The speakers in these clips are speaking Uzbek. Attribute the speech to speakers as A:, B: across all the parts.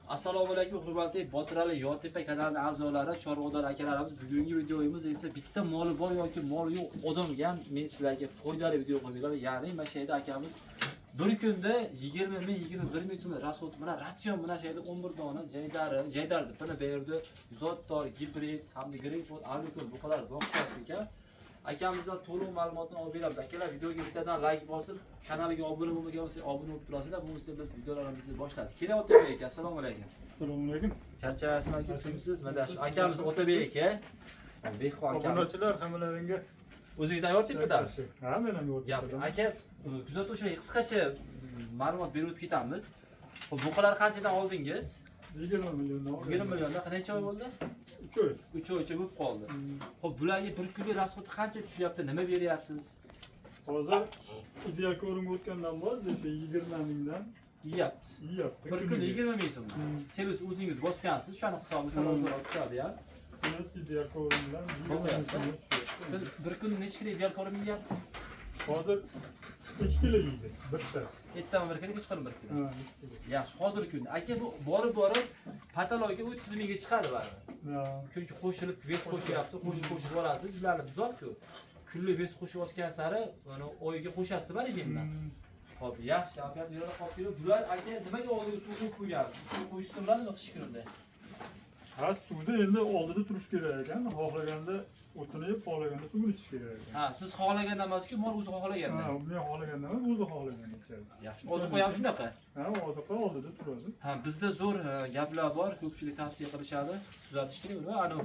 A: Assalomu alaykum, hurmatli Botirali Yotepa kanalining a'zolari, chorvador akalarimiz. Bugungi videomiz esa bitta moli bor yoki moli yo'q odamga ham men sizlarga foydali video qo'yib beraman. Ya'ni mana shu yerda akamiz bir kunda 20 ming, 21 ming so'm расход bilan ratsion bilan shu yerda 11 dona jaydari, jaydar deb buni berdi. Zotdor, gibrid hamda greenfood, alikon buqalar boqishyapti ekan. Akamizdan to'liq ma'lumotni olib beramiz. Akalar, videoga bittadan like bosib, kanaliga obuna bo'lmagan bo'lsa, obuna bo'lib turasizlar. Bo'lmasa biz videolarimizni boshladik. Keling, Otabek aka, assalomu alaykum.
B: Assalomu alaykum.
A: Charchamayapsizmi aka, tinchmisiz? Mana shu akamiz Otabek aka. Dehqon akamiz.
B: Obunachilar hammalaringga.
A: O'zingiz ham Yortepadasiz?
B: Ha, men ham
A: Gap.
B: Yortepadan.
A: Aka, kuzatuvchilarga qisqacha ma'lumot berib o'tib ketamiz. Xo'p, buqalar qanchadan oldingiz?
B: 20 milliondan oldim.
A: 20 milliondan necha oy bo'ldi?
B: 3 oy.
A: 3 oycha bo'lib qoldi. Xo'p, bularga bir kunlik расход i qancha tushyapti? Nima beryapsiz?
B: Hozir ideal ko'rinib o'tgandan bor, desa 20 mingdan
A: Yeyapti.
B: yeyapti.
A: Bir kunda 20 ming so'm. Semiz o'zingiz bosgansiz, o'shani hisobiga sal tushadi ya.
B: Semiz ideal ko'rim bilan 20 ming
A: Boqyapti.
B: so'm tushyapti.
A: Shu bir kunda necha kilo ideal ko'rim yeyapti?
B: Hozir 2 kilo yeydi bittasi.
A: Ertaman 1 kilo, kechqurun 1 kilo.
B: Ha, 2 kilo.
A: Yaxshi, hozirgi kunda. Aka, bu borib borib потолок ga 30 mingga chiqadi baribir.
B: Ha.
A: Chunki qo'shilib вес qo'shyapti, qo'shib qo'shib borasiz. Bularni buzoq-ku. Kunlik вес qo'shib osgan sari mana oyiga qo'shasiz barigindan. Xo'p, yaxshi, aka, bu yerda qolib ketdi. Bular, aka, nimaga oldiga suv qo'yib qo'ygan? Suv qo'yishsa bo'ladimi qish kunida?
B: Ha, suvda endi oldida turish kerak ekan. Xohlaganda o'tini yeb, xohlaganda suvini ichish kerak ekan.
A: Ha, siz xohlaganda emas-ku, mol o'zi xohlaganda.
B: Ha, men xohlaganda emas, o'zi xohlaganda ichadi.
A: Yaxshi. Oziqa ham shunaqa.
B: Ha, oziqa oldida turadi.
A: Ha, bizda zo'r gaplar bor, ko'pchilik tavsiya qilishadi. Tuzatish kerak buni. Anu,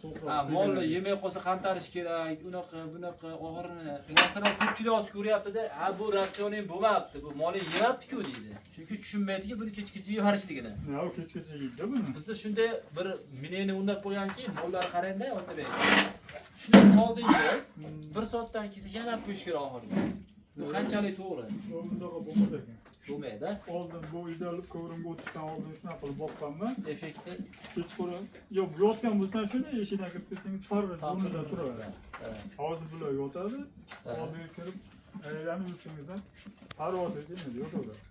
B: So'qroq.
A: ha, molni yemay qolsa qantarish kerak, unaqa, bunaqa og'irini. Masalan, ko'pchilik hozir ko'ryapti-da, ha, bu ratsioning bo'lmabdi, bu moling yemabdi-ku deydi. Chunki tushunmaydiki buni kechgacha yeyorishligini.
B: Ha, u kechgacha yeydi buni.
A: Bizda shunday bir мнение o'rnab qo'yganki, mollar qarangda, Otabek. Shuni soldingiz, bir soatdan keyin yalab qo'yish kerak oxirida. Bu qanchalik to'g'ri?
B: U bunaqa bo'lmas ekan.
A: Bo'lmaydi.
B: Oldin bu ideal ko'rimga o'tishdan oldin shunaqa qilib boqqanman.
A: Effekti
B: Kechqurun yo'q, yotgan bo'lsang shuni eshikdan kirib ketsangiz farq o'rnida turaveradi. Hozir bular yotadi, oldiga kirib aylanib yursangiz ham parvoz etmaydi, yotaveradi.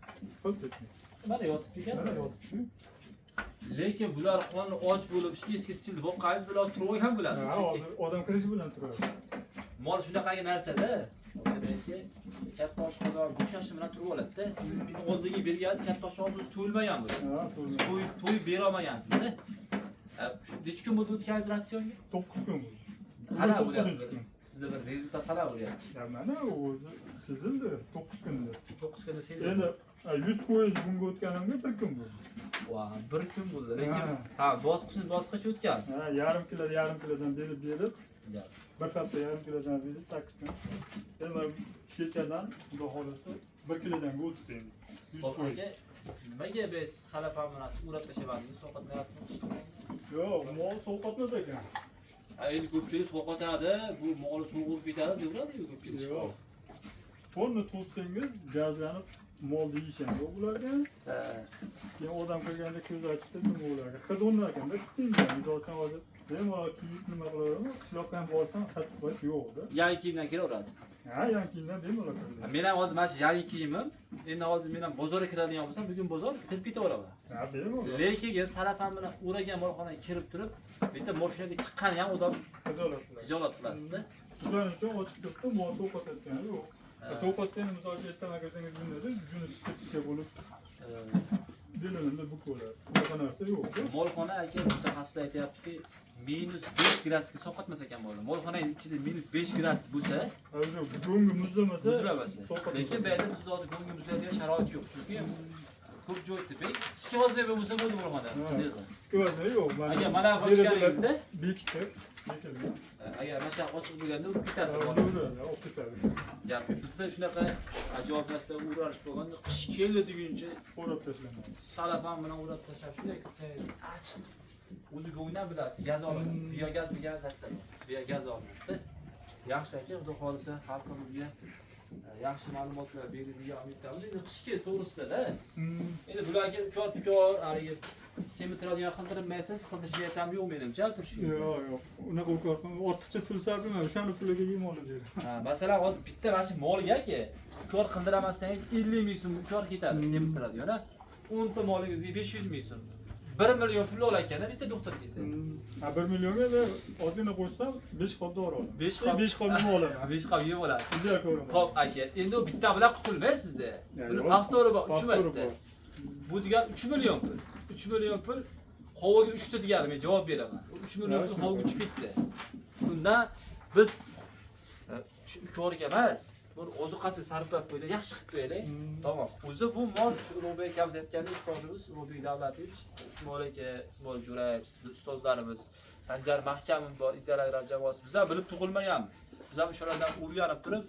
B: Qilt etmaydi.
A: Mana yotib ekan.
B: Mana yotibdi.
A: Lekin bular qonni och bo'lib, eski stilda boqqaningiz bilan turib olgan bo'ladi.
B: Ha,
A: Chunki
B: hozir odam kirishi bilan turadi.
A: mol shunaqangi narsada. Otabek, katta oshqozon bo'shashi bilan turib oladi-da. Siz oldiga berganingiz katta oshqozon o'zi to'lmagan bu.
B: Ha,
A: Siz
B: to'g'ri.
A: to'yib to'yib bera olmagansiz-da. Ha, shu necha kun bo'ldi o'tganingiz ratsionga?
B: 9 kun bo'ldi.
A: Qanaqa bo'lyapti?
B: 9 kun.
A: Sizda bir результат qanaqa bo'lyapti?
B: Ya mana o'zi sezildi 9 kunda.
A: 9 kunda sezildi.
B: Endi 100% bunga o'tganimga bir kun bo'ldi.
A: Va, bir kun bo'ldi, lekin ha, bosqichni bosqich o'tgansiz.
B: Ha, yarim kilo, yarim kilodan berib berib,
A: Ya.
B: bir hafta yarim kilodan berib 8 kun. Endi kechadan xudo xohlasa 1 kilodan o'tdi endi. 100
A: Xo'p,
B: foiz.
A: aka, nimaga biz salafan bilan o'rab tashlamadingiz, sovqotmayaptimi?
B: Yo'q, mol sovqotmas ekan.
A: Ha, endi ko'pchilik sovqotadi, bu mol so'g'irib ketadi deyveradi ko'pchilik.
B: Yo'q. Tonni to'ssangiz gazlanib molni yeyish ham yo'q ularga.
A: Ha.
B: Keyin odam kirganda ko'zi achitib nima ularga. Hid o'rnar ekanda, tingan. Misol uchun hozir bemalol kiyib nima qilaverman, qishloqqa ham borsam hid hid yo'qda.
A: Yangi kiyimdan kiraverasiz.
B: Ha, yangi kiyimdan bemalol kiradi.
A: Men ham hozir mana shu yangi kiyimim, endi hozir men ham bozorga kiradigan bo'lsam, bugun bozor kirib ketaveraman.
B: Ha, bemalol.
A: Lekin salafan bilan o'ragan molxonaga kirib turib, bitta mashinaga chiqqani ham odam
B: Xijolat qiladi.
A: xijolat qilasizda.
B: Shuning uchun ochiq turibdi, mol sovqotayotgani yo'q.
A: Ha.
B: Sovqotsa endi misol uchun ertaman kirsangiz bunday juni tikka bo'lib belinida buk bo'ladi. Bunaqa narsa yo'q.
A: Molxona, aka, mutaxassislar aytyaptiki, -5 gradusga sovqotmas ekan molni. Molxona ichida -5 gradus bo'lsa,
B: Ha, o'sha go'ngi muzlamasa,
A: muzlamasa.
B: sovqotmas.
A: Lekin bu yerda biz hozir go'ngi muzlaydigan sharoit yo'q. Chunki ko'p joy tepik. Сквозной bo'lmasa bo'ldi molxona.
B: Ha. Сквозной yo'q. Mana
A: Agar mana
B: derazalar
A: ochganingizda,
B: bekitib, bekilgan.
A: Agar mana shu ochiq bo'lganda urib ketadi.
B: Ha,
A: Molxona.
B: uradi, olib ketadi.
A: Gap yo'q. Bizda shunaqa ajoyib narsa o'ralish bo'lganda, qish keldi deguncha
B: O'rab tashlanadi.
A: salafan bilan o'rab tashlab shunday qilsangiz achitib o'zi go'ngdan bilasiz, gaz oladi, biogaz degan narsa bor, biogaz olinadida. Yaxshi, aka, xudo xohlasa xalqimizga yaxshi ma'lumotlar beradi degan umiddamiz. Endi qishki to'g'risida endi bularga ukor pukor haligi semirtiradigan qildirmaysiz, qildirish niyatim yo'q menimcha turishingiz.
B: Yo'q. Unaqa ukor qilma, ortiqcha pul sarflama, o'shani puliga yem olib ber.
A: Ha, masalan, hozir bitta mana shu molga, aka, ukor qildiramassangiz 50 ming so'm ukor ketadi semirtiradigan. 10 ta molingizga 500 ming so'm. 1 million pul olar ekanda bitta doktor kelsa.
B: Ha, 1 millionga da ozgina qo'shsam 5 qop dori olaman.
A: 5 qop.
B: 5 qop nima olaman?
A: 5 qop yeb olasiz.
B: Juda ko'raman.
A: Xo'p, aka, endi u bitta bilan qutulmaysizda.
B: Ya,
A: Buni
B: yo'q.
A: повтор i bor, 3
B: Повтор i
A: marta.
B: bor.
A: Bu degan 3 million pul. 3 million pul havoga uchdi degani, men javob beraman. 3 million pul
B: Ya,
A: havoga uchib ketdi. Undan biz shu ukorga emas, buni ozuqasiga sarflab qo'ydik, yaxshi qilib qo'yaylik. Tamom. O'zi bu mol shu Ulug'bek akamiz aytgandek, ustozimiz Ulug'bek Davlatovich, Ismoil aka, Ismoil Jo'rayev, ustozlarimiz, Sanjar Mahkamov bor, Ideal jamoasi. Biz ham bilib tug'ilmaganmiz. Biz ham o'shalardan o'rganib turib,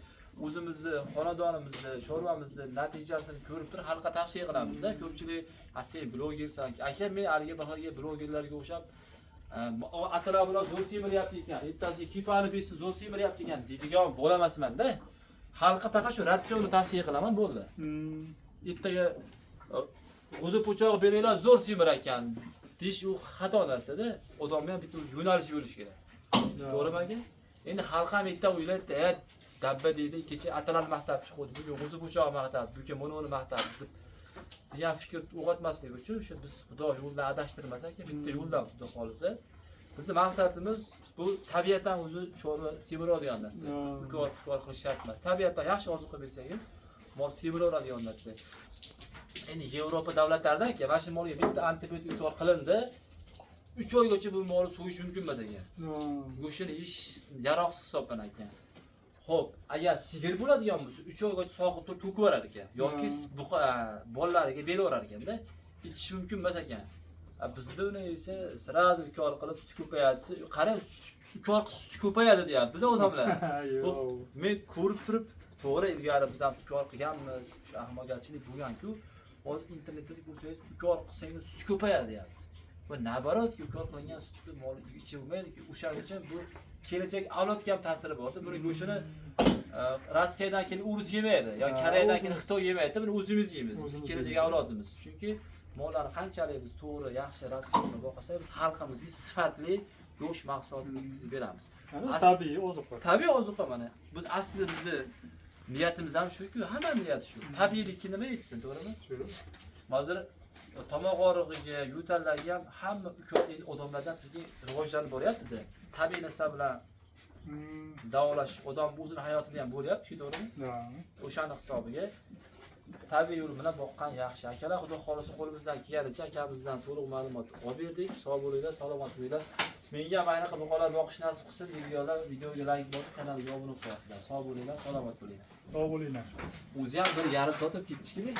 A: o'zimizni xonadonimizni, chorvamizni natijasini ko'rib turib xalqqa tavsiya qilamizda. Ko'pchilik, "A sen blogersan." Aka, men haligi bir xilgi blogerlarga o'xshab atalar bilan zo'r semiryapti ekan, ertasiga kifani bersa zo'r semiryapti ekan deydigan bola emasman-da. Xalqqa faqat shu ratsionni tavsiya qilaman, bo'ldi. Ertaga g'o'za po'chog'i beringlar, zo'r semirar ekan deyish u xato narsada. Odamni ham bitta o'zi yo'nalishi bo'lishi kerak. To'g'rimi aka? Endi xalq ham erta o'ylaydi, dabba deydi, kecha atalar maqtab chiqdi, bugun g'o'za po'chog'i maqtab, bugun buni maqtab deb degan fikr uyg'otmaslik uchun o'sha biz Xudo yo'ldan adashtirmasa aka, bitta yo'ldan Xudo xohlasa. Bizni maqsadimiz bu tabiatdan o'zi chorva semiradigan narsa. Ukol qilish shart emas. Tabiatdan yaxshi ozuqa bersangiz, mol semiraveradigan narsa. Endi Yevropa davlatlarida aka, mana shu molga bitta antibiotik ukol qilindi. 3 oygacha bu molni so'yish mumkin emas ekan. Go'shtini yeyish yaroqsiz hisoblanar ekan. Xo'p, agar sigir bo'ladigan bo'lsa, 3 oygacha sog'ib turib to'kib yuborar ekan yoki buqa bolalariga beraverar ekanda, ichish mumkin emas ekan. Bizda uni esa сразу ukol qilib suti ko'payadi. Qarang, ukol qilib suti ko'payadi deyapti-da odamlar.
B: Yo'q.
A: Men ko'rib turib, to'g'ri ilgari biz ham ukol qilganmiz, shu ahmoqgarchilik bo'lgan-ku. Hozir internetda ko'rsangiz, ukol qilsangiz suti ko'payadi deyapti. Va наоборот, ukol qilingan sutni mol ichib bo'lmaydi-ku. O'shaning uchun bu kelajak avlodga ham ta'siri borda. Buni go'shtini Rossiyadan kelib o'ris yemaydi yo Koreyadan kelib Xitoy yemaydi, buni o'zimiz yeymiz. Biz kelajak avlodimiz. Chunki mollarni qanchalik biz to'g'ri, yaxshi ratsionni boqsak, biz xalqimizga sifatli go'sht mahsulotini yetkazib beramiz.
B: Tabiiy ozuqa.
A: Tabiiy ozuqa mana. Biz aslida bizni niyatimiz ham shuku, hamma niyati shu. Tabiiylikka nima yetsin, to'g'rimi?
B: Shu.
A: Hozir tomoq og'rig'iga, yo'tallarga ham hamma odamlardan sekin rivojlanib boryapti-da. Tabiiy narsa bilan davolash odam o'zini hayotida ham bo'lyapti, to'g'rimi? O'shani hisobiga tabiiy yo'l bilan boqqan yaxshi. Akalar, Xudo xohlasa qo'limizdan kelganicha akamizdan to'liq ma'lumot olib berdik. Sog' bo'linglar, salomat bo'linglar. Menga ham anaqa buqalar boqish nasib qilsin deganlar videoga like bosib, kanalga obuna bo'lasizlar. Sog' bo'linglar, salomat bo'linglar.
B: Sog' bo'linglar.
A: O'zi ham 1,5 soat o'tib ketdi shekilli.